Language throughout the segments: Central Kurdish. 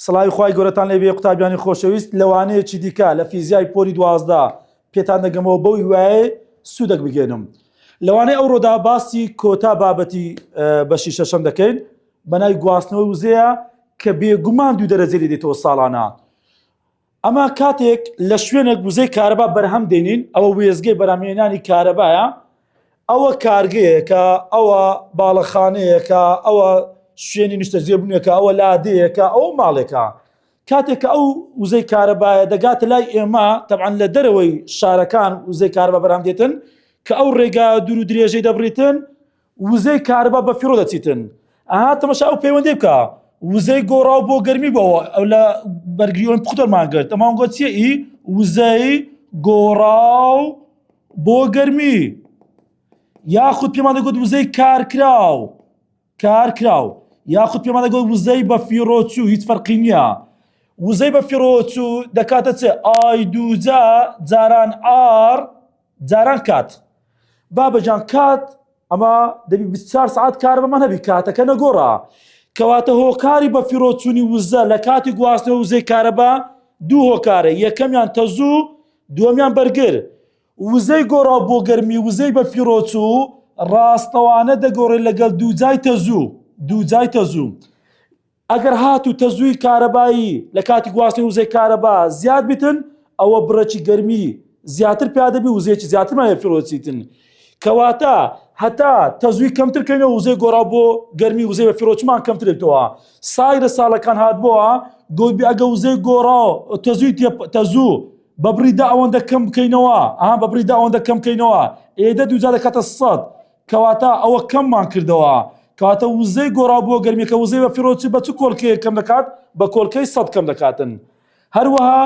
سڵاوی خوای گەورەتان لێبێ قوتابیانی خۆشەویست لەوانەیەکی دیکە لە فیزیای پۆلی 12 پێتان دەگەمەوە بەو هیوایە سوودەک بگەێنم لەوانەیە ئەوڕۆدا باسی کۆتا بابەتی بەشی شەشەم دەکەین بەناوی گواستنەوەی وزەیە کە بێگومان دوو دەرەجە لێ دێتەوە ساڵانە ئەمە کاتێک لە شوێنێک وزەی کارەبا بەرهەم دێنین ئەوە وێزگەی بەرهەمهێنانی کارەبایە ئەوە کارگەیەکە ئەوە باڵەخانەیەکە ئەوە شوێنی نیشتەجێبوونێکە ئەوە لادێیەکە ئەو ماڵێکە کاتێک کە ئەو وزەی کارەبایە دەگاتە لای ئێمە تەبعەن لە دەرەوەی شارەکان وزەی کارەبا بەرهەم دێتن کە ئەو ڕێگا دوور و درێژەی دەبڕیتن وزەی کارەبا بە فیڕۆ دەچیتن ئەها تەمەشا ئەو پەیوەندی بکە وزەی گۆڕاو بۆ گەرمی بەوە ئەو لە بەرگری ئۆن پختەرمان گرت ئەمان گۆ چیە ئی وزەی گۆڕاو بۆ گەرمی یاخود پێمان دەگوت وزەی کارکراو کارکراو یاخود پێمان دەگوت وزەی بە فیڕۆچوو هیچ فەرقی نییە وزەی بە فیڕۆچوو دەکاتە چ I دووجا جاران R جاران کات بابەجان کات ئەمە دەبی 24 سعات کارەبامان هەبی کاتەکە نەگۆڕا کەواتە هۆکاری بە فیڕۆچوونی وزە لە کاتی گواستنەوە وزەی کارەبا دوو هۆکارە یەکەمیان تەزوو دووەمیان بەرگر وزەی گۆڕاو بۆ گەرمی وزەی بە فیڕۆچوو ڕاستەوانە دەگۆڕێت لەگەڵ دووجای تەزوو دووجای تەزوو ئەگەر هاتوو تەزووی کارەبایی لە کاتی گواستنەوەی وزەی کارەبا زیاد بیتن ئەوە بڕێکی گەرمی زیاتر پیا دەبی وزەیەکی زیاترمان لێ فیڕۆچیتن کەواتە هەتا تەزووی کەمتر کەینەوە وزەی گۆڕاو بۆ گەرمی وزەی بە فیڕۆچمان کەمتر دەبێتەوە سایرە ساڵەکان هاتبووە گۆتبی ئەگە وزەی گۆڕاو تەزووی تەزوو بە بڕی دە ئەوەندە کەم بکەینەوە ئا بە بڕی دە ئەوەندە کەم بکەینەوە ئێدە دووجار دەکاتە سەد کەواتە ئەوە کەممان کردەوە کەواتە وزەی گۆڕاو بۆ گەرمیەکە وزەی بە فیڕۆ چ بە چ کۆڵکەیەک کەم دەکات بە کۆڵکەی سەد کەم دەکاتن هەروەها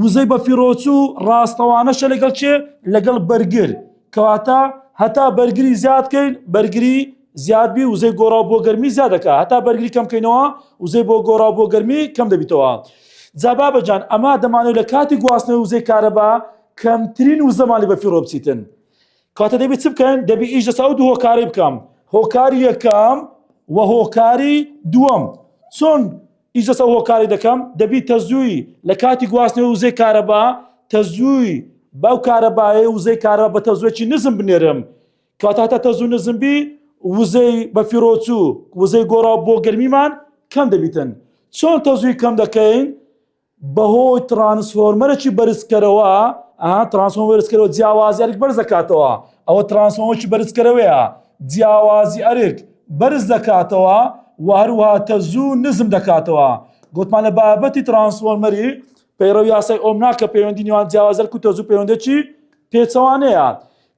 وزەی بە فیڕۆچوو ڕاستەوانەشە لەگەڵ چێ لەگەڵ بەرگر کەواتە هەتا بەرگری زیاد کەین بەرگری زیاد بی وزەی گۆڕاو بۆ گەرمی زیاد دەکات هەتا بەرگری کەم کەینەوە وزەی بۆ گۆڕاو بۆ گەرمی کەم دەبیتەوە جا بابەجان ئەمە دەمانەوێت لە کاتی گواستنەوەی وزەی کارەبا کەمترین وزەمان لێ بە فیڕۆ بچیتن کاتە دەبی چ بکەن دەبی ئیش لەسەر ئەو دوو هۆکارەی بکەم هۆکاری یەکەم و هۆکاری دووەم چۆن ئیش لەسەر هۆکاری دەکەم دەبی تەزووی لە کاتی گواستنەوەی وزەی کارەبا تەزووی بەو کارەبایە وزەی کارەبا بە تەزووێکی نزم بنێرم کاتە هەتا تەزوو نزم بی وزەی بەفیڕۆچوو وزەی گۆڕاو بۆ گەرمیمان کەم دەبیتن چۆن تەزووی کەم دەکەین بەهۆی ترانسفۆرمەرێکی بەرزکەرەوە ترانسفۆرمەر بەرزکەرەوە جیاوازی ئەرک بەرز دەکاتەوە ئەوە ترانسفۆرمەرێکی بەرزکەرەوەیە جیاوازی ئەرک بەرز دەکاتەوە و هەروەها تەزوو نزم دەکاتەوە گوتمان لە بابەتی ترانسفۆرمەری پەیڕەو یاسای ئۆم ناکە پەیوەندی نێوان جیاواز ئەرک و تەزوو پەیوەندێکی پێچەوانەیە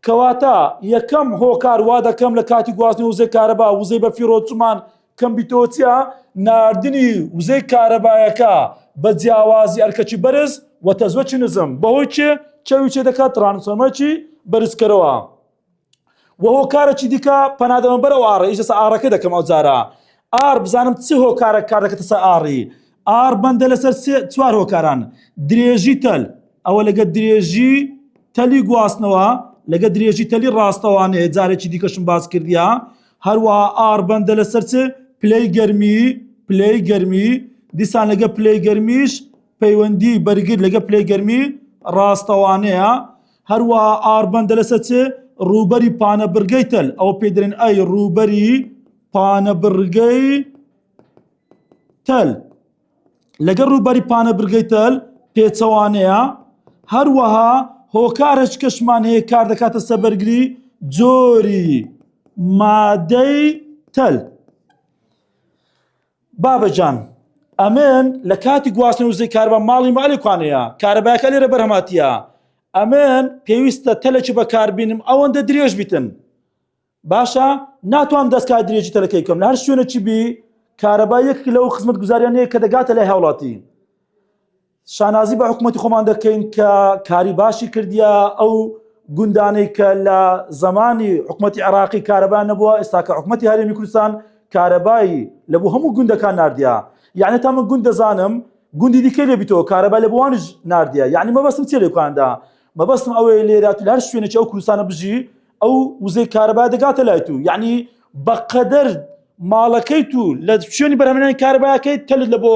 کەواتە یەکەم هۆکار وا دەکەم لە کاتی گواستنی وزەی کارەبا وزەی بە فیڕۆچومان کەم بیتەوە چیە؟ ناردنی وزەی کارەبایەکە بە جیاوازی ئەرکەکی بەرز و تەزوەکی نزم بەهۆی چێ چەوی چێ دەکات ترانسفۆرمەرکی بەرزکەرەوە و هۆکارێکی دیکە پەنا دەبەم بەر ئەو R ە ئیش لەسەر R ەکە دەکەم ئەو جارە R بزانم چ هۆکارە کار دەکاتە سەر R ی R بەندە لەسەر سێ چوار هۆکاران درێژی تەل ئەوە لەگە درێژی تەلی گواستنەوە لەگە درێژی تەلی ڕاستەوانەیە جارێکی دیکەشم باس کردیا هەروەها R بەندە لەسەر چ پلەی گەرمی پلەی گەرمی دیسان لەگە پلەی گەرمیش پەیوەندی بەرگر لەگە پلەی گەرمی ڕاستەوانەیە هەروەها R بەندە لەسەر چ ڕووبەری پانەبڕگەی تەل ئەوە پێ دەرێن ئەی ڕووبەری پانەبڕگەی تەل لەگەڵ ڕووبەری پانەبڕگەی تەل پێچەوانەیە هەروەها هۆکارێک کەشمان هەیە کار دەکاتە سەر بەرگری جۆری مادەی تەل بابەجان ئەمن لە کاتی گواستن وزەی کارەبا ماڵی مالی کوانەیە کارەبایەکە لێرە بەرهەماتیە ئەمن پێویستە تەلێکی بەکاربینم ئەوەندە درێژ بیتن باشە ناتوانم دەستکاری درێژی تەلەکەی بکەم لە هەر شوێنێکی بی کارەبا یەک لەو خزمەت گوزاریانەیە کە دەگاتە لای هاوڵاتی شانازی بە حکوومەتی خۆمان دەکەین کە کاری باشی کردیا ئەو گوندانەی کە لە زمانی حکوومەتی عراقی کارەبا نەبووە ئێستا کە حکوومەتی هەرێمی کوردستان کارەبایی لە بۆ هەموو گوندەکان نردیا یعنی تا من گوند دەزانم گوندی دیکەی لێ بیتەوە کارەبا لە بۆوانش نردیا یعنی مەبەستم چیە لێکاندا مەبەستم ئەوەیە لێرە لە هەر شوێنێکی ئەو کوردستانە بژی ئەو وزەی کارەبا دەگاتە لای تو یعنی بەقەدەر ماڵەکەی تو لە شوێنی بەرهەمهێنانی کارەباکەی تەلت لە بۆ.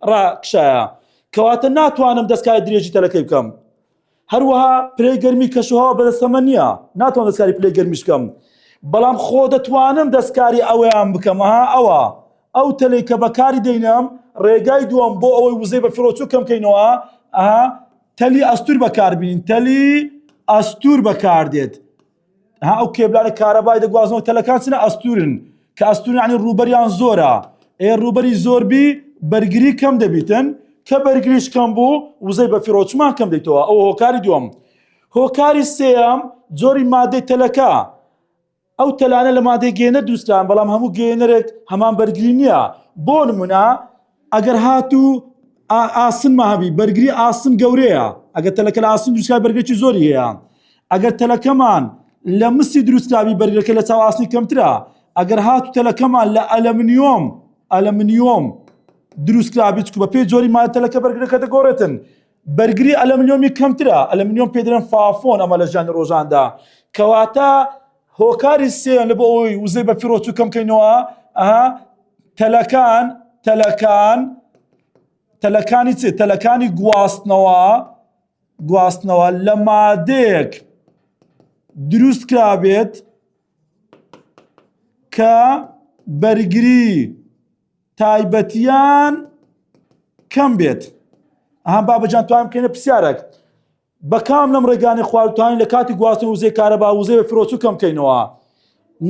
ڕاکشایە کەواتە ناتوانم دەستکاری درێژی تەلەکەی بکەم هەروەها پلەی گەرمی کەشوهەوا بەدەستەمە نییە ناتوانم دەستکاری پلەی گەرمیش بکەم بەڵام خۆ دەتوانم دەستکاری ئەوەیان بکەم ئەها ئەوە ئەو تەلەی کە بەکاری دەینم ڕێگای دووەم بۆ ئەوەی وزەی بە فڕۆچوو کەم کەینەوە ئەها تەلی ئەستور بەکاربینین تەلی ئەستور بەکاردێت ها ئەو کێبلانە کارەبای دەگوازنەوە تەلەکان چنە ئەستورن کە ئەستورن ینی ڕووبەریان زۆرە ئێ ڕووبەری زۆربی بەرگری کەم دەبیتن کە بەرگریش کەم بوو وزەی بە فیڕۆچمان کەم دەیتەوە ئەو هۆکاری دووەم هۆکاری سێیەم جۆری مادەی تەلەکە ئەو تەلانە لە مادەی گەێنەر دروستکران بەڵام هەموو گەێنەرێک هەمان بەرگری نییە بۆ نمونە ئەگەر هاتوو ئاسنمان هەبی بەرگری ئاسن گەورەیە ئەگەر تەلەکە لە ئاسن دروستکرا بەرگێکی زۆری هەیە ئەگەر تەلەکەمان لە مسی دروستکراوی بەرگەکە لە چاو ئاسنی کەمترە ئەگەر هاتو تەلەکەمان لە ئەلەمنیۆم ئەلەمنیۆم دروستکرابی چکو بە پێی جۆری مادە تەلەکە بەرگرەکە دەگۆڕێتن بەرگری ئەلەمنیۆمی کەمترە ئەلەمنیۆم پێ دەڵێن فافۆن ئەمە لە ژیانی ڕۆژاندا کەواتە هۆکاری سێیەم لە بۆ ئەوەی وزەی بە فیڕۆچوو کەم کەینەوە ئەها تەلەکان تەلەکان تەلەکانی چ تەلەکانی گواستنەوە گواستنەوە لە مادەیەک دروست کرابێت کە بەرگری تایبەتیان کەم بێت ئەها بابەجان توان بکەینە پرسیارێک بە کام لەم ڕێگانەی خوارد توانین لە کاتی گواستنەوەی وزەی کارەبا وزەی بە فرۆچوو کەم بکەینەوە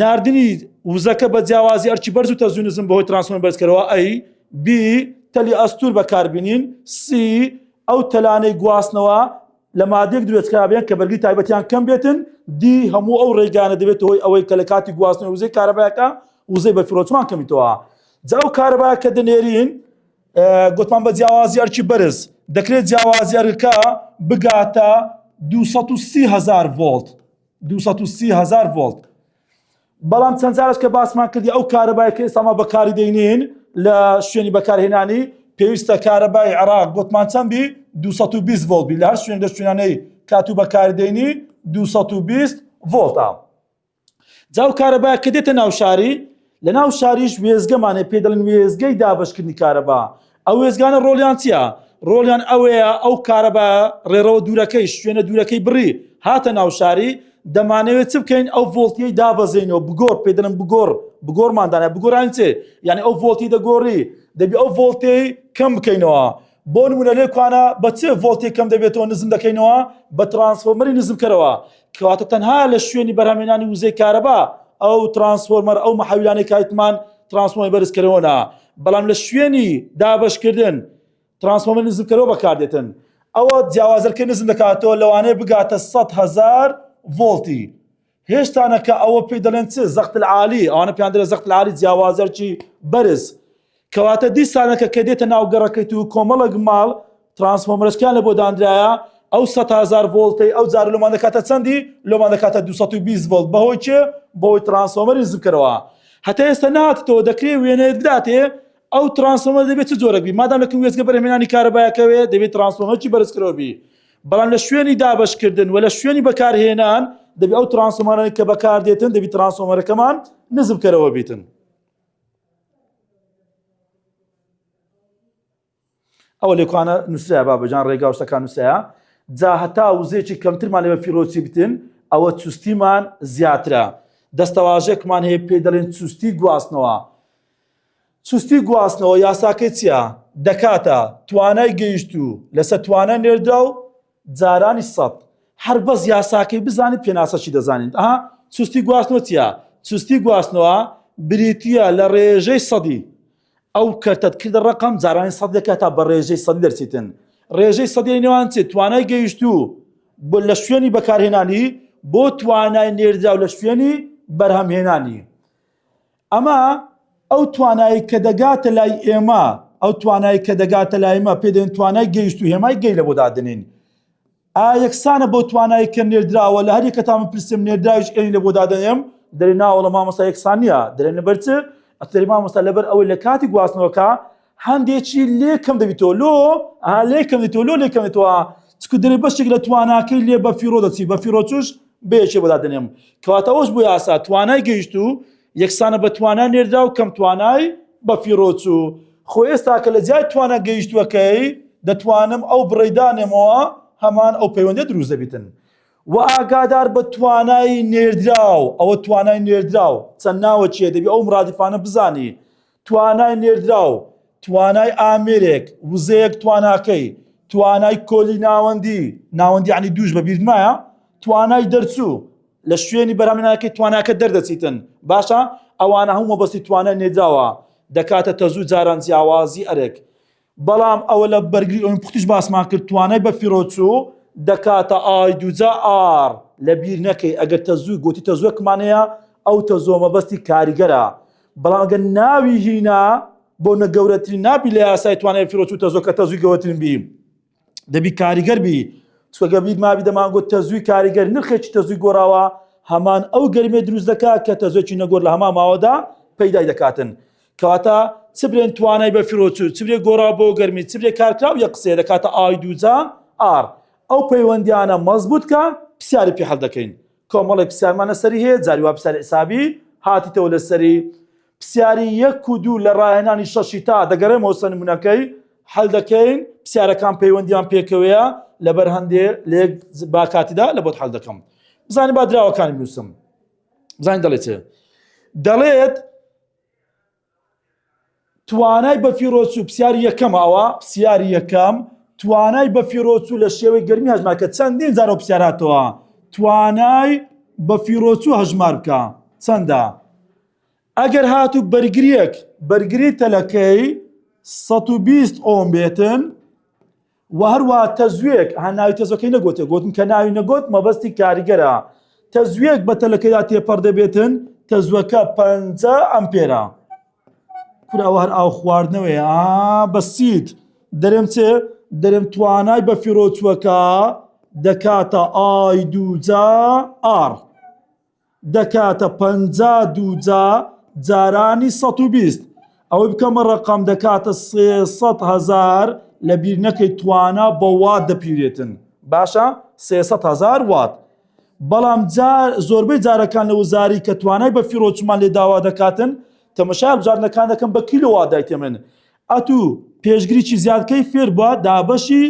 ناردنی وزەکە بە جیاوازی ئەرکی بەرز و تەزوو نزم بەهۆی ترانسفۆرمەر بەرزکەرەوە A B تەلی ئەستور بەکاربینین C ئەو تەلانەی گواستنەوە لە مادەیەک دروستکرابێن کە بەرگری تایبەتیان کەم بێتن D هەموو ئەو ڕێگانە دەبێت هۆی ئەوەی کە لە کاتی گواستنەوەی وزەی کارەبایەکە وزەی بە فرۆچمان کەمیتەوە جا ئەو کارەبا کە دەنێرین گوتمان بە جیاوازی ئەرکی بەرز دەکرێت جیاوازی ئەرکە بگاتە 230 هزار ڤۆڵت 230 هزار ڤۆڵت بەڵام چەند جارش کە باسمان کردی ئەو کارەبای کە ئێستاما بەکاری دەینین لە شوێنی بەکارهێنانی پێویستە کارەبای عراق گوتمان چەند بی 220 ڤۆڵت بی لە هەر شوێن لە شوێنانەی کاتوو بەکاردێنی 220 ڤۆڵتە جا ئەو کارەبا کە دێتە ناو شاری لە ناو شاریش وێزگەمان هەیە پێی دەڵێن وێزگەی دابەشکردنی کارەبا ئەو وێزگانە ڕۆڵیان چییە؟ ڕۆڵیان ئەوەیە ئەو کارەبا ڕێڕەوە دوورەکەی شوێنە دوورەکەی بڕی هاتە ناو شاری دەمانەوێت چ بکەین ئەو ڤۆڵتیەی دابەزێنەوە بگۆڕ پێ دەڵێن بگۆڕ بگۆڕمان دانا بگۆڕان چێ یعنی ئەو ڤۆڵتی دەگۆڕی دەبی ئەو ڤۆڵتەی کەم بکەینەوە بۆ نمونە لێکوانە بە چ ڤۆڵتێک کەم دەبێتەوە نزم دەکەینەوە بە ترانسفۆرمەری نزمکەرەوە کەواتە تەنها لە شوێنی بەرهەمێنانی وزەی کارەبا ئەو ترانسفۆرمەر ئەو محەویلانەی کایتمان ترانسفۆرمەری بەرزکەرەوە نا بەڵام لە شوێنی دابەشکردن ترانسفۆرمەری نزمکەرەوە بەکاردێتن ئەوە جیاوازەکە نزم دەکاتەوە لەوانەیە بگاتە 100 هزار ڤۆڵتی هێشتانەکە ئەوە پێی دەڵێن چ زەخت العالی ئەوانە پێیان دەڵێن زەخت العالی جیاوازەرکی بەرز کەواتە دیسانەکە کە دێتە ناو گەڕەکەیت و کۆمەڵک ماڵ ترانسفۆرمەرەکان لە بۆ دانرایە ئەو 100 هزار ڤۆڵتەی ئەو جار لۆمان دەکاتە چەندی لۆمان دەکاتە 220 ڤۆڵت بەهۆی چێ بەهۆی ترانسفۆرمەری نزمکەرەوە هەتا ئێستا نهاتەوە دەکرێت وێنەیەت بداتێ ئەو ترانسفۆرمەر دەبێت چ جۆرەک بی مادام لەکن وێستگە بەرهەمهێنانی کارەبایەکەوێ دەبێت ترانسفۆرمەرکی بەرزکەرەوە بی بەڵام لە شوێنی دابەشکردن و لە شوێنی بەکارهێنان دەبی ئەو ترانسفۆرمەرانەی کە بەکاردێتن دەبی ترانسفۆرمەرەکەمان نزمکەرەوە بیتن ئەوە لێکوانە نووسرا بابەجان ڕێگا و شتەکان نووسرا جا هەتا وزەیەکی کەمترمان لێ فیرۆچی بتن ئەوە چوستیمان زیاترە دەستەواژێکمان هەیە پێی دەڵێن چوستی گواستنەوە چوستی گواستنەوە یاساکەی چییە؟ دەکاتە توانای گەیشتوو لەسەر توانای نێردراو جارانی سەد هەر بەس یاساکەی بزانیت پێناسەشی دەزانیت ئەها چوستی گواستنەوە چییە؟ چوستی گواستنەوە بریتییە لە ڕێژەی سەدی ئەو کەرتەت کردە ڕقم جارانی سەد دەکات تا بە ڕێژەی سەدی دەرچیتن ڕێژەی سەدی نێوان چی توانای گەیشتوو بۆ لە شوێنی بەکارهێنانی بۆ توانای نێردراو لە شوێنی بەرهەمهێنانی ئەمە ئەو توانایی کە دەگاتە لای ئێمە ئەو توانایی کە دەگاتە لای ئێمە پێ دەێن توانای گەیشت و هێمای گەی لە بۆ دادنین ئا یەکسانە بۆ توانایی کە نێردراوە لە هەر یەکەتان من پرسم نێردراویش ئێنی لە بۆ دادەنێم دەرێ ناوەڵە مامۆستا یەکسان نییە دەرێن لەبەر چ ئەتەری مامۆستا لەبەر ئەوەی لە کاتی گواستنەوەکە هەندێکی لێ کەم دەبیتەوە لۆ ئا لێ کەم دەبیتەوە لۆ لێ کەم دەبیتەوە چکو دەرێ بەشێک لە تواناکەی لێ بە فیڕۆ دەچی بە فیڕۆچوش بەیەکێ بۆ دادەنێم کەواتە ئەوەش بۆ یاسا توانای گەیشتوو یەکسانە بە توانای نێردراو کەم توانای بە فیڕۆچوو. خۆ ئێستا کە لە جیای توانا گەیشتووەکەی دەتوانم ئەو بڕەی دانێمەوە هەمان ئەو پەیوەندە دروست دەبیتن و ئاگادار بە توانای نێردراو ئەوە توانای نێردراو چەند ناوە چیە دەبی ئەو مرادیفانە بزانی توانای نێردراو توانای ئامێرێک وزەیەک تواناکەی توانای کۆلی ناوەندی ناوەندی عنی دووش بە بیرمایە توانای دەرچوو لە شوێنی بەرهەمهێنانەکەی تواناکە دەردەچیتن باشە ئەوانە هەموو مەبەستی توانای نێدراوە دەکاتە تەزوو جاران جیاوازی ئەرک بەڵام ئەوە لە بەرگری ئەوین پوختیش باسمان کرد توانای بە فیرۆچوو دەکاتە I دووجا R لە بیر نەکەی ئەگەر تەزوو گوتی تەزوەکمان هەیە ئەو تەزۆ مەبەستی کاریگەرە بەڵام ئەگەر ناوی هینا بۆ نە گەورەترین نابی لە یاسای توانای فیرۆچوو تەزۆ کە تەزوی گەورەترین بی دەبی کاریگەر بی چونکە گەر بیر مابی دەمانگوت تەزووی کاریگەر نرخێکی تەزووی گۆڕاوە هەمان ئەو گەرمێ دروست دەکات کە تەزوێکی نەگۆر لە هەمان ماوەدا پەیدای دەکاتن کەواتە چ برێن توانای بە فیرۆچوو چ برێ گۆڕا بۆ گەرمی چ برێ کارکراو یە قسەیە دەکاتە I دووجا R ئەو پەیوەندیانە مەزبوط کە پرسیاری پێ حەل دەکەین کۆمەڵێک پرسیارمان لەسەری هەیە جاری وا پرسیاری حسابی هاتیتەوە لەسەری پرسیاری یەک و دوو لە ڕاهێنانی شەشی تا دەگەڕێمەوە سەر نمونەکەی حەل دەکەین پرسیارەکان پەیوەندیان پێکەوەیە لەبەر هەندێ لێک باکاتیدا لە بۆت حەل دەکەم بزانین با دراوەکانی بنووسم بزانین دەڵێت چێ دەڵێت توانای بەفیڕۆچوو پرسیاری یەکەم ئەوە پرسیاری یەکەم توانای بەفیڕۆچوو لە شێوەی گەرمی هەژمار کە چەندین جارە پرسیاراتەوە توانای بەفیڕۆچوو هەژمار بکە چەندە ئەگەر هاتوو بەرگریەک بەرگری تەلەکەی 120 ئۆم بێتن وە هەروەها تەزوێک، ها ناوی تەزوەکەی نەگۆتێ، گۆتم کە ناوی نەگۆت مەبەستی کاریگەرە، تەزوێک بە تەلەکەدا تێپەڕ دەبێتن، تەزوەکە 50 ئەمپێرە. کورە ئەوە هەر ئاو خواردنەوەیە، ئا بەسیت. دەرێم چێ؟ دەرێم توانای بەفیڕۆچووەکە دەکاتە I دووجا R. دەکاتە 50 دووجا جارانی 120 ئەوەی بکەمە ڕەقەم دەکاتە 300 هەزار لە بیر نەکەی توانا بە وات دەپیرێتن باشە 300 هەزار وات بەڵام جار زۆربەی جارەکان لە وزاری کە توانای بە فیرۆچمان لێ داوا دەکاتن تەمەشای هەڵبژاردنەکان دەکەم بە کیلۆ وات دایتێ من ئەتوو پێشگریی زیادکەی فێر بووە دابەشی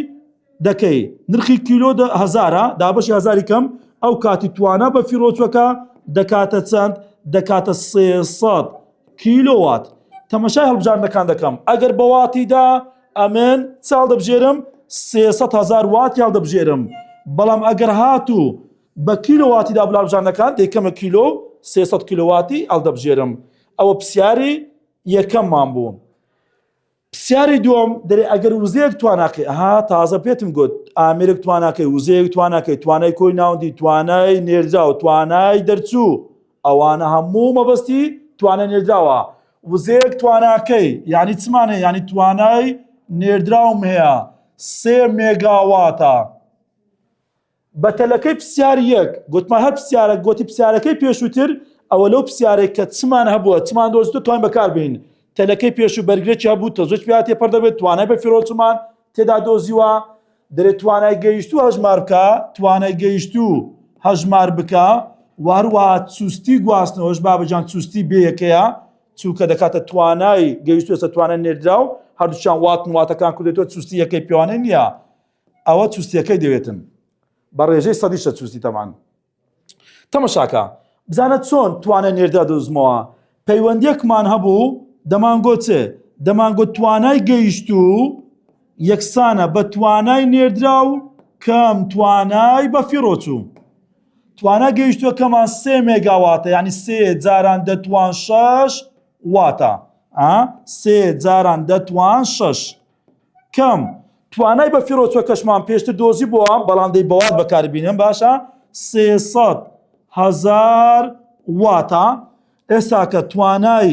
دەکەی نرخی کیلۆ هەزارە دابەشی هەزاری کەم ئەو کاتی توانا بە فیرۆچوەکە دەکاتە چەند دەکاتە 300 کیلۆوات تەمەشای هەڵبژاردنەکان دەکەم ئەگەر بەواتیدا ئەمن چاڵ دەبژێرم 300 هزار واتی هەڵدەبژێرم بەڵام ئەگەر هاتوو بە کیلۆواتیدا بلابژانەکان دەیکەمە کیلۆ 300 کیلۆواتی هەڵدەبژێرم ئەوە پرسیاری یەکەممان بوو پرسیاری دووەم دەرێ ئەگەر وزەیەک تواناکەی ئەها تازە پێتم گوت ئامێرێک تواناکەی وزەیەک تواناکەی توانای کۆی ناوەندی توانای نێردراو توانای دەرچوو ئەوانە هەموو مەبەستی توانای نێردراوە وزەیەک تواناکەی یعنی چمان هەیە یعنی توانای نێردراوم هەیە سێ مێگاواتە بە تەلەکەی پرسیاری یەک گوتمان هەر پرسیارە گۆتی پرسیارەکەی پێشووتر ئەوە لەو پرسیارێک کە چمان هەبووە چمان دۆزیتە توان بەکار بین تەلەکەی پێشوو بەرگرێکی هەبوو تەزۆچ پیا تێپەڕ دەبێت توانای بە فیرۆچمان تێدا دۆزیوە دەرێت توانای گەیشتوو هەژمار بکە توانای گەیشتوو هەژمار بکە و هەروەها چوستی گواستنەوەش بابەجان چوستی بێیەکەیە چونکە دەکاتە توانای گەیشتووە توانای نێردراو هەردووچیان واتن واتەکان کردێتەوە چوستی یەکەی پێوانەی نییە ئەوە چوستیەکەی دەوێتن بە ڕێژەی سەدیشە چوستی تەمان تەمەشاکە بزانە چۆن توانای نێردا دۆزمەوە پەیوەندیەکمان هەبوو دەمانگۆ چ دەمانگۆ توانای گەیشتوو یەکسانە بە توانای نێردرا و کەم توانای بە فیڕۆچوو توانا گەیشتوەکەمان سێ مێگاواتە یعنی سێ جاران دەتوان شەش واتە سێ جاران دەتوان شەش کەم توانای بە فیڕۆچوەکەشمان پێشتر دۆزی بووە بەڵام دەی بەوات بەکاربینم باشە 300 هزار واتە ئێستا کە توانای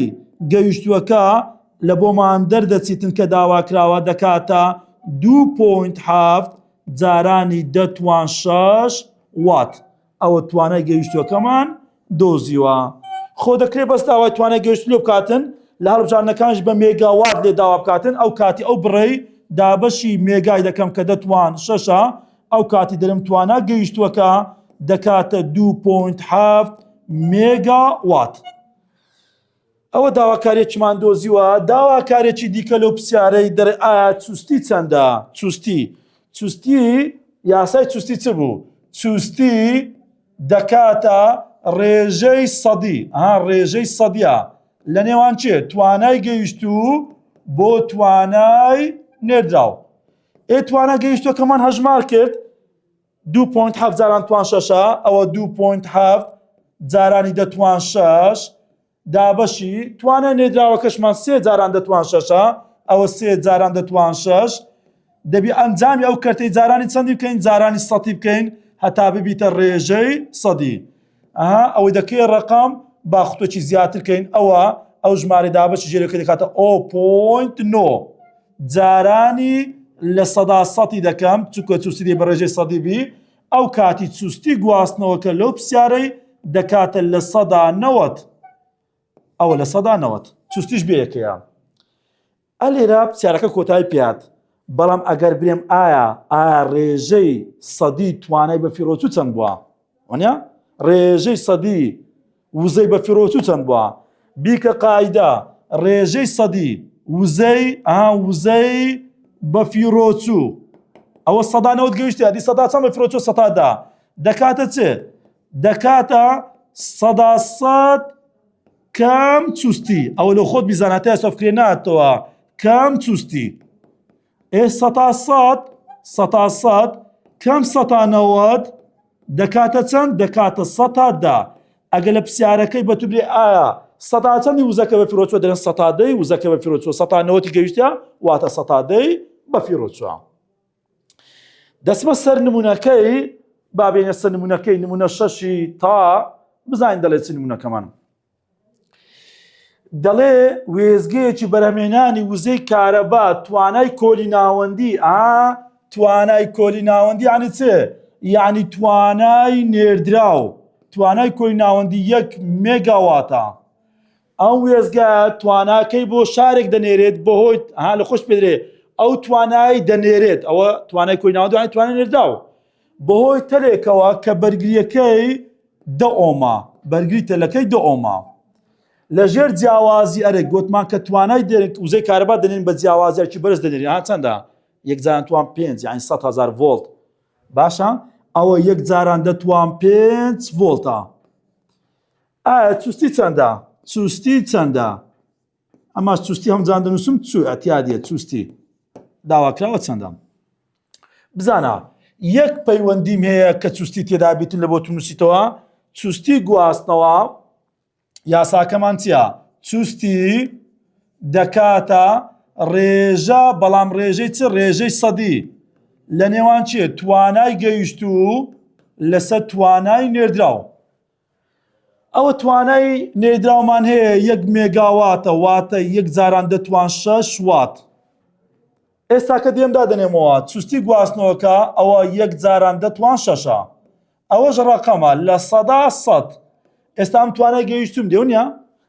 گەیشتووەکە لە بۆمان دەردەچیتن کە داواکراوە دەکاتە 2.7 جارانی دەتوان 6 وات ئەوە توانای گەیشتووەکەمان دۆزیوە. خۆ دەکرێت بەس داوای توانای گەیشتوو لێ بکاتن لە هەڵبژاردنەکانش بە مێگاوات لێ داوا بکاتن ئەو کاتی ئەو بڕەی دابەشی مێگای دەکەم کە دەتوان شەشە ئەو کاتی دەرم توانا گەیشتووەکە دەکاتە 2.7 مێگاوات. ئەوە داواکاریەکیمان دۆزیوە داواکارێکی دیکە لەو پرسیارەی دەرێ ئایا چوستی چەندە چوستی چوستی یاسای چوستی چ بوو چوستی دەکاتە ڕێژەی سەدی ها ڕێژەی سەدیە لە نێوان چێ توانای گەیشتوو بۆ توانای نێردراو ئێ توانا گەیشتوەکەمان هەژمار کرد 2.7 جاران توان شەشە ئەوە 2.7 جارانی دەتوان شەش دابەشی توانای نێردراوەکەشمان سێ جاران دەتوان شەشە ئەوە سێ جاران دەتوان شەش دەبی ئەنجامی ئەو کەرتەی جارانی چەندی بکەین جارانی سەتی بکەین هەتا ببیتە ڕێژەی سەدی ئەها ئەوەی دەکەی ڕقم با خوتەکی زیاتر کەین ئەوە ئەو ژمارە دابەشی ژێرەکە دەکاتە 0.9 جارانی 100% دەکەم چونکە چوستی بە ڕێژەی سەدی بی ئەو کاتی چوستی گواستنەوەکە لەو پرسیارەی دەکاتە 90% ئەوە 90% چوستیش بەیەکەیە ئەلێرە پرسیارەکە کۆتایی پێات بەڵام ئەگەر برێم ئایا ئایا ڕێژەی سەدی توانای بە فیڕۆچوو چەند بووە وانە ڕێژەی سەدی وزەی بە فیڕۆچوو چەند بووە بیکە قاعدە ڕێژەی سەدی وزەی ئا وزەی بە فیڕۆچوو ئەوە سەدا نەوەت گەیشتی ئەدی سەدا چەند بە فیڕۆچوو سەتا دا دەکاتە چ دەکاتە 100% کەم چوستی ئەوە لۆ خۆت بیزانە تا ئێستا فکرێ ناتەوە کەم چوستی ئێ سەتا سەد سەتا سەد کەم سەتا نەوەد دەکاتە چەند دەکاتە سەتا دا ئەگەر لە پرسیارەکەی بە تو برێ ئایا سەتا چەندی وزەکە بە فیرۆچوە دەرێن سەتا دەی وزەکە بە فیرۆچوە سەتا نەوەتی گەیشتە واتە سەتا دەی بە فیرۆچوە دەچمە سەر نمونەکەی با بێنە سەر نمونەکەی نمونە شەشی تا بزانین دەڵێ چ نمونەکەمان دەڵێ وێزگەیەکی بەرهەمێنانی وزەی کارەبا توانای کۆلی ناوەندی ئا توانای کۆلی ناوەندی ینی چ یعنی توانای نێردراو توانای کۆی ناوەندی یەک مێگاواتە ئەم وێستگە تواناکەی بۆ شارێک دەنێرێت بەهۆی ها لە خۆش پێدرێ ئەو توانای دەنێرێت ئەوە توانای کۆی ناوەندوانی توانای نێرداو بەهۆی تەلێکەوە کە بەرگریەکەی دە ئۆما بەرگری تەلەکەی دە ئۆما لەژێر جیاوازی ئەرێک گوتمان کە توانای دێرێت وزەی کارەبا دەنێن بە جیاوازیەکی بەرز دەنێرێت ها چەندە یەک جاران توان پێنج یعنی 100 هزار ڤۆڵت باشە ئەوە یەک جاران دەتوان پێنج ڤۆڵتە ئایا چوستی چەندە؟ چوستی چەندە؟ ئەماش چوستی هەمجان دەنووسم چو ئەتیادیە چوستی داواکراوە چەندە؟ بزانە یەک پەیوەندیم هەیە کە چوستی تێدا بیتن لە بۆ تونوسیتەوە چوستی گواستنەوە یاساکەمان چییە؟ چوستی دەکاتە ڕێژە بەڵام ڕێژەی چ ڕێژەی سەدی لە نێوان چیە توانای گەیشتوو لەسەر توانای نێردراو ئەوە توانای نێردراومان هەیە یەک مێگاواتە واتە یەک جاران دەتوان شەش وات ئێستا کە دێم دادەنێمەوە چستی گواستنەوەکە ئەوە یەک جاران دەتوان شەشە ئەوەش ڕقەمە 100% ئێستا ئەم توانای گەیشتوم دێو نیە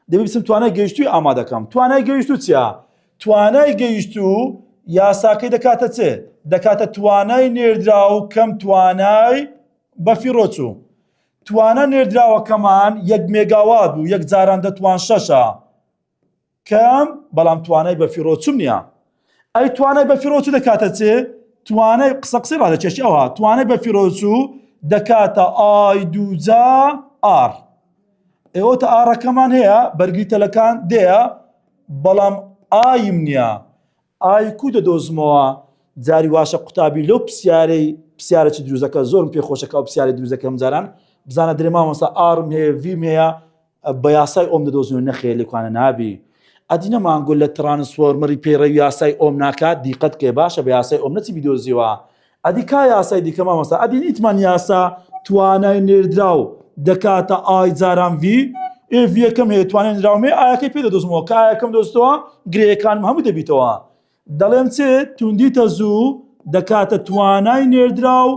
دەبی بچم توانای گەیشتوی ئامادەکەم توانای گەیشتو چیە توانای گەیشتو یاساکەی دەکاتە چێ دەکاتە توانای نێردراو کەم توانای بەفیڕۆچوو توانا نێردراوەکەمان یەک مێگاوات بوو یەک جاران دەتوان شەشە کەم بەڵام توانای بەفیڕۆچوم نییە ئەی توانای بەفیڕۆچوو دەکاتە چێ توانای قسە قسەی ڕادەکێشی ئەوها توانای بەفیڕۆچوو دەکاتە I دووجا R ئێوە تە R ەکەمان هەیە بەرگری تەلەکان دەیە بەڵام I م نییە I کو دەدۆزمەوە؟ جاری واشە قوتابی لەو پرسیارەی پرسیارەکی دروست دەکە زۆرم پێ خۆشە کە ئەو پرسیارەی دروست دەکەم جاران بزانە درێ مامۆستا R م هەیە V م هەیە بە یاسای ئۆم دەدۆزنەوە نەخێر لێکوانە نابی ئەدی نەمانگۆ لە ترانسفۆرمەری پەیڕەوی یاسای ئۆم ناکات دیقەت کێ باشە بە یاسای ئۆم نەچی بیدۆزیەوە ئەدی کا یاسای دیکە مامۆستا ئەدی نیتمان یاسا توانای نێردراو دەکاتە I جاران V ئێ V یەکەم هەیە توانای نێردراوم هەیە I ەکەی پێ دەدۆزمەوە کە I ەکەم دۆزتەوە گرێیەکانم هەموو دەبیتەوە دەڵێم چ توندی تەزوو دەکاتە توانای نێردراو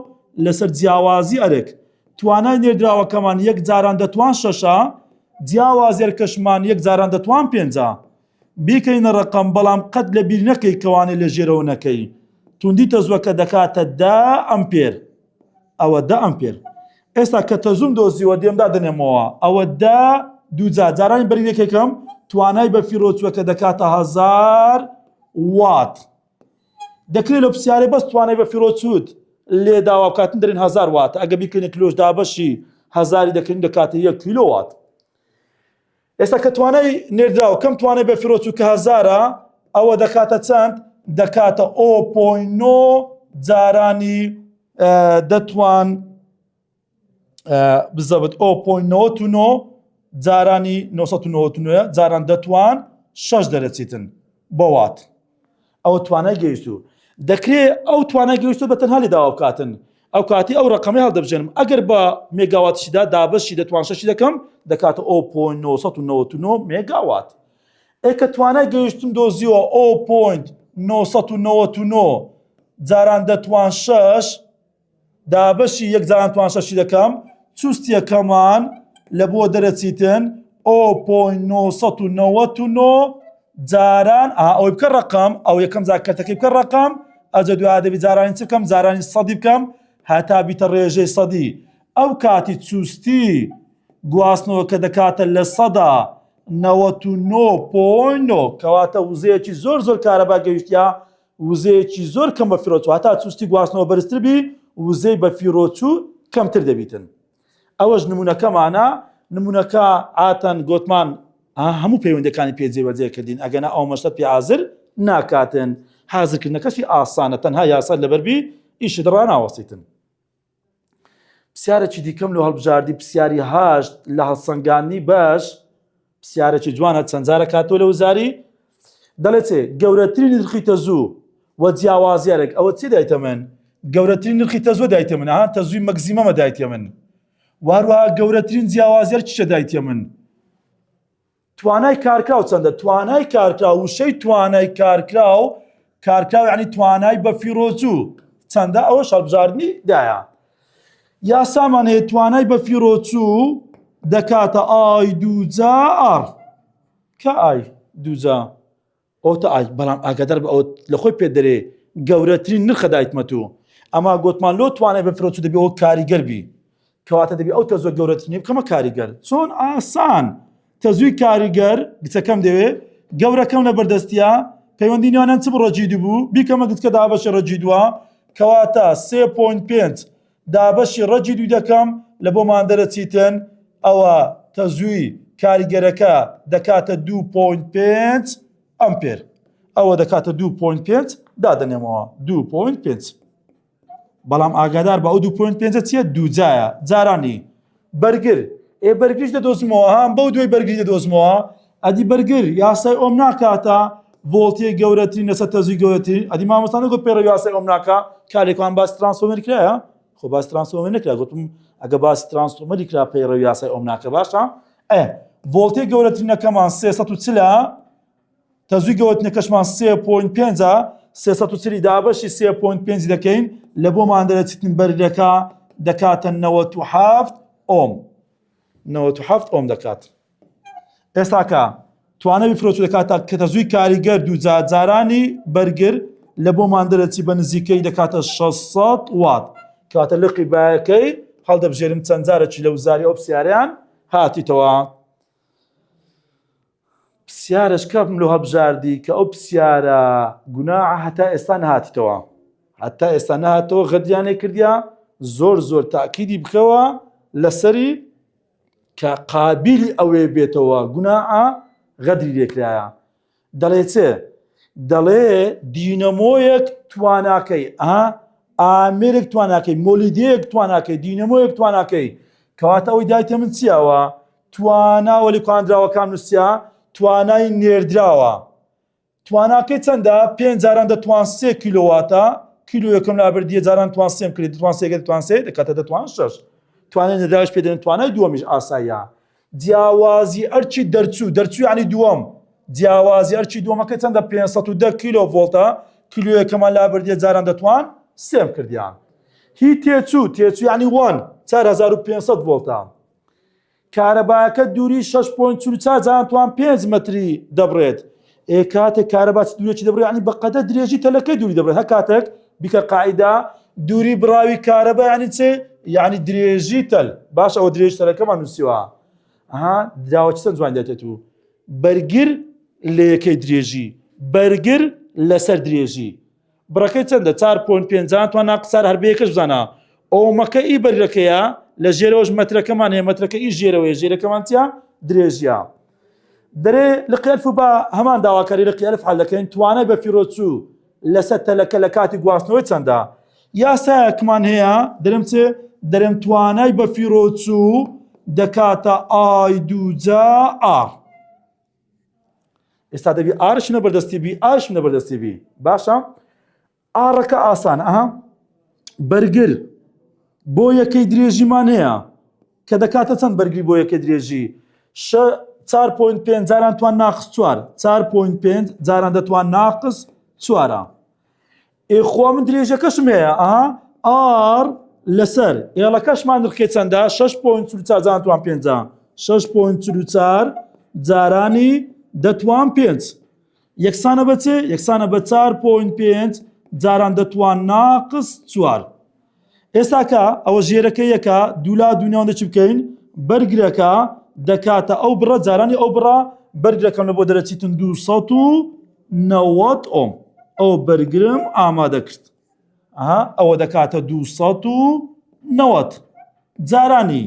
لەسەر جیاوازی ئەرک توانای نێردراوەکەمان یەک جاران دەتوان شەشە جیاوازی ئەرکەشمان یەک جاران دەتوان پێنجە بیکەینە ڕەقەم بەڵام قەت لە بیر نەکەی کەوانەی لە ژێرەوە نەکەی توندی تەزوەکە دەکاتە دە ئەمپێر ئەوە دە ئەمپێر ئێستا کە تەزوم دۆزیوە دێم دادەنێمەوە ئەوە دە. دووجا جارانی بەرگرێکەکەم توانای بە فیڕۆچوەکە دەکاتە هزار وات. دەکرێت لە پرسیارێ بەس توانای بە فیڕۆچوت لێ داوا بکاتن دەرێن هزار وات ئەگە بیکەینە کیلۆش دابەشی هزاری دەکەین دەکاتە یەک کیلۆ وات. ئێستا کە توانای نێردراوە کەم توانای بە فیڕۆچوو کە هەزارە ئەوە دەکاتە چەند دەکاتە ئۆ point نۆ جارانی دەتوان بزەبت ئۆ point 99 جارانی 999 جاران دەتوان شەش دەرەچیتن بە وات. ئەوە توانای گەیشتوو دەکرێ ئەو توانای گەیشتوو بە تەنها لێ داوا بکاتن ئەو کاتی ئەو ڕقەمی هەڵدەبژێنم ئەگەر بە مێگاواتیشدا دابەشی دەتوان شەشی دەکەم دەکاتە ئەو point 999 مێگاوات ئێ کە توانای گەیشتم دۆزیەوە ئەو point 999 جاران دەتوان شەش دابەشی یەک جاران توان شەشی دەکەم چوستیەکەمان لە بۆ دەرەچیتن ئۆ point 999 جاران ئا ئەوەی بکە ڕقم ئەو یەکەم جار کەرتەکەی بکە ڕقم ئەجە دوای دەبی جارانی چ بکەم جارانی سەدی بکەم هەتا بیتە ڕێژەی سەدی ئەو کاتی چوستی گواستنەوە کە دەکاتە لە سەدا 99 point نۆ کەواتە وزەیەکی زۆر زۆر کارەبا گەیشتە وزەیەکی زۆر کەم بەفیڕۆچوو هەتا چوستی گواستنەوە بەرزتر بی وزەی بەفیڕۆچوو کەمتر دەبیتن ئەوەش نمونەکەمانە نمونەکە ئاتەن گۆتمان هەموو پەیوەندەکانی پێ جێبەجێ کردین ئەگەنا ئەو مەشتە پێ حازر ناکاتن حازرکردنەکەشی ئاسانە تەنها یاسا لەبەربی ئیشت ڕاناوەستیتن پرسیارێکی دیکەم لۆ هەڵبژاردی پرسیاری هەشت لە هەڵسەنگاندنی بەش پرسیارێکی جوانە چەند جارە کاتۆ لە وزاری دەڵێت چێ گەورەترین نرخی تەزوو و جیاوازیارێک ئەوە چی دایتە من گەورەترین نرخی تەزوو دایتە من ها تەزووی مەگزیمەمە دایتە من واروها گەورەترین جیاوازیار چیە دایتە من توانای کارکراو چەندە؟ توانای کارکراو وشەی توانای کارکراو کارکراو یعنی توانای بەفیڕۆچوو چەندە ئەوەش هەڵبژاردنی دایە یاسامان هەیە توانای بەفیڕۆچوو دەکاتە I دووجا R کە I دووجا ئەوتە ئای بەڵام ئاگادار بە ئەوە لە خۆی پێ دەرێ گەورەترین نرخە دایتمەت و ئەما گوتمان لۆ توانای بەفیڕۆچوو دەبی ئەوە کاریگەر بی کەواتە دەبی ئەو تەزوە گەورەترینی بکەمە کاریگەر چۆن ئاسان تەزوی کاریگەر گچەکەم دەوێ گەورەکەم لە بەردەستیا پەیوەندی نێوانیان چ بڕەجی دوو بیکەمە گچکە دابەشی ڕەجی دووە کەواتە 3.5 دابەشی ڕەجی دوو دەکەم لە بۆمان دەرەچیتن ئەوە تەزوی کاریگەرەکە دەکاتە 2.5 ئەمپێر ئەوە دەکاتە 2.5 دادەنێمەوە 2.5 بەڵام ئاگادار بە ئەو دوو point پێنجە چییە دووجایە جارانی بەرگر ئێ بەرگریش دەدۆزمەوە هەم بەو دوای بەرگری دەدۆزمەوە ئەدی بەرگر یاسای ئۆم ناکاتە ڤۆڵتی گەورەترین لەسەر تەزوی گەورەترین ئەدی مامۆستا نەگوت پێڕە یاسای ئۆم ناکا کارێکمان باس ترانسفۆرمەر کرایە خۆ باس ترانسفۆرمەر نەکرا گوتم ئەگە باس ترانسفۆرمەری کرا پەیڕەوی یاسای ئۆم ناکە باشە ئێ ڤۆڵتی گەورەترینەکەمان 340 تەزووی گەوتنەکەشمان سێ point پێنجە 340 دابەشی سێ point پێنج دەکەین لە بۆمان دەرەچیتن بەرگەکە دەکاتە 97 ئۆم 97 ئۆم دەکات ئێستاکە توانە بیفرۆچ دەکاتە کە تەزووی کاریگەر دوو جارانی بەرگر لە بۆمان دەرەچی بە نزیکەی دەکاتە 600 وات کاتە لقی بایەکەی هەڵدەبژێرم چەند جارێکی لە وزاری ئەو پرسیاریان هاتیتەوە پسیارەش کەم لۆ هەبژاردی کە ئەو پسیارە گوناعە هەتا ئێستا نەهاتیتەوە هەتا ئێستا نەهاتەوە غەدیانێ کردیا زۆر زۆر تاکیدی بکەوە لەسەری کە قابلی ئەوێ بێتەوە گوناعە غەدری لێکرایە دەڵێ چێ دەڵێ دینەمۆیەک تواناکەی ئا ئامێرێک تواناکەی مۆلیدەیەک تواناکەی دینەمۆیەک تواناکەی کەواتە ئەوەی دایتە من چیەوە توانا وەلی کواندراوەکان نووسیا توانای نێردراوە تواناکەی چەندە پێ جاران دەتوان سێ کیلۆواتە کیلۆ یەکەم لابردیە جاران توان سێم کرد دەتوان سێگە دەتوان سێ دەکاتە دەتوان شەش توانای نێردراوش پێ دەن توانای دووەمیش ئاساییە جیاوازی ئەرچی دەرچوو دەرچوو ینی دووەم جیاوازی ئەرچی دووەمەکە چەندە 510 کیلۆ ڤۆڵتە کیلۆ یەکەمان لابردیە جاران دەتوان سێم کردیان هی تێچوو تێچوو ینی وان 4500 ڤۆڵتە کارەباکە دووری 6.44 جاران توان 5 مەتری دەبڕێت ئێ کاتێک کارەبا چ دوورێکی دەبڕێت یعنی بەقەدە درێژی تەلەکەی دووری دەبڕێت هەر کاتێک بیکە قاعدە دووری بڕاوی کارەبا یعنی چ یعنی درێژی تەل باش ئەوە درێژ تەلەکەمان نووسیوە. ئەها دراوە چەند جوان دێتێت و بەرگر لە یەکەی درێژی بەرگر لەسەر درێژی بڕەکەی چەندە 4.5 توان ناقسار هەر بەیەکەش بزانە ئۆمەکە ئی بەرگەکەیە لە ژێرەوەش مەترەکەمان هەیە مەترەکە ئی ژێرەوەی ژێرەکەمان چیە درێژیە دەرێ لقی ئەلف و با هەمان داواکاری لقی ئەلف حل دەکەین توانای بە فیرۆچوو لەسەر تەلەکە لە کاتی گواستنەوەی چەندە یاسایەکمان هەیە دەرم چێ دەرم توانای بە فیرۆچوو دەکاتە I دووجا R ئێستا دەبی R ش نە بەردەستی بی I ش نە بەردەستی بی باشە R ەکە ئاسان ئەها بەرگر بۆ یەکەی درێژیمان هەیە کە دەکاتە چەند بەرگری بۆ یەکەی درێژی 4.5 جاران توان ناقس 4 4.5 جاران دەتوان ناقس چوارە ئێ خوا من درێژەکەشم هەیە ئەها R لەسەر ئێڵەکەشمان نرخی چەندە 6.44 جاران توان 5 6.44 جارانی دەتوان 5 یەکسانە بە چێ یەکسانە بە 4.5 جاران دەتوان ناقس چوار ئێستاکە ئەوە ژێرەکە یەکە دوولا دوونیان دەچ بکەین بەرگرەکە دەکاتە ئەو بڕە جارانی ئەو بڕە بەرگرەکەم لە بۆ دەرەچیتن 290 ئۆم ئەو بەرگرم ئامادە کرد ئەوە دەکاتە 290 جارانی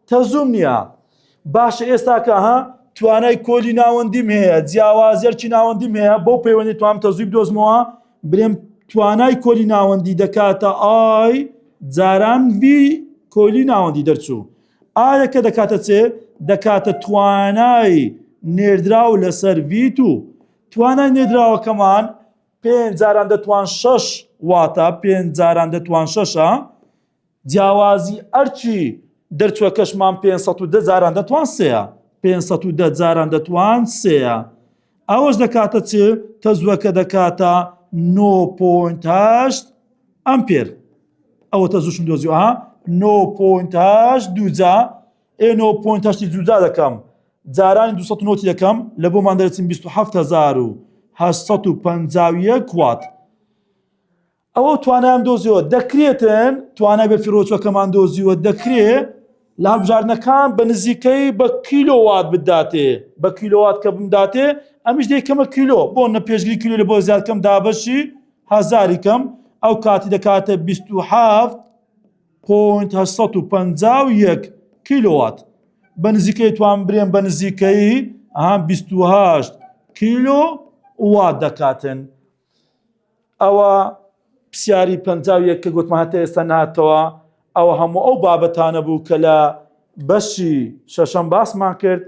تەزووم نییە باشە ئێستاکە ها توانای کۆلی ناوەندیم هەیە جیاوازیەرکی ناوەندیم هەیە بۆ پەیوەندی توام تەزووی بدۆزمەوە برێم توانای کۆلی ناوەندی دەکاتە I جاران V کۆلی ناوەندی دەرچوو I ەکە دەکاتە چێ دەکاتە توانای نێردراو لەسەر V two توانای نێردراوەکەمان پێ جاران دەتوان شەش واتە پێ جاران دەتوان شەشە جیاوازی ئەرکی دەرچوەکەشمان 510 جاران دەتوان سێە 510 جاران دەتوان سێە ئەوەش دەکاتە چ تەزوەکە دەکاتە 9.8 ئەمپێر ئەوە تەزوشم دۆزیوە 9.8 دووجا ئێ 9.8 دووجا دەکەم جارانی 290 دەکەم لە بۆمان دەرچن 27851 وات ئەوە توانایان دۆزیەوە دەکرێتن توانای بە فیرۆچەکەمان دۆزیوە دەکرێ لە هەڵبژاردنەکان بە نزیکەی بە کیلۆوات بداتێ بە کیلۆوات کە بمداتێ ئەمیش دەیکەمە کیلۆ بۆ نە پێشگری کیلۆ لە بۆ زیادکەم دابەشی هەزاری کەم ئەو کاتی دەکاتە 27.851 کیلۆوات بە نزیکەی توان برێن بە نزیکەی 28 کیلۆ وات دەکاتن. ئەوە پرسیاری 51 کە گوتمان هەتا ئێستا ناتەوە ئەوە هەموو ئەو بابەتانە بوو کە لە بەشی شەشەم باسمان کرد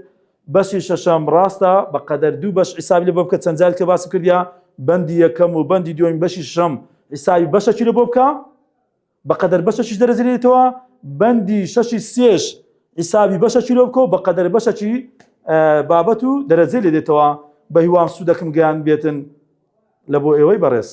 بەشی شەشەم ڕاستە بە قەدەر دوو بەش حیسابی لە بۆ بکە چەند جار کە باسم کردیا بەندی یەکەم و بەندی دووەمی بەشی شەشەم حیسابی بەشەکی لە بۆ بکە بەقەدەر بەشەکیش دەرەجەێتەوە بەندی شەشی سێش حیسابی بەشەکی لۆ بکەوە بەقەدەر بەشەکی بابەت و دەرەجەی لێ دێتەوە بە هیوام سوودەکم گەیان بێتن لە بۆ ئێوەی بەڕێز.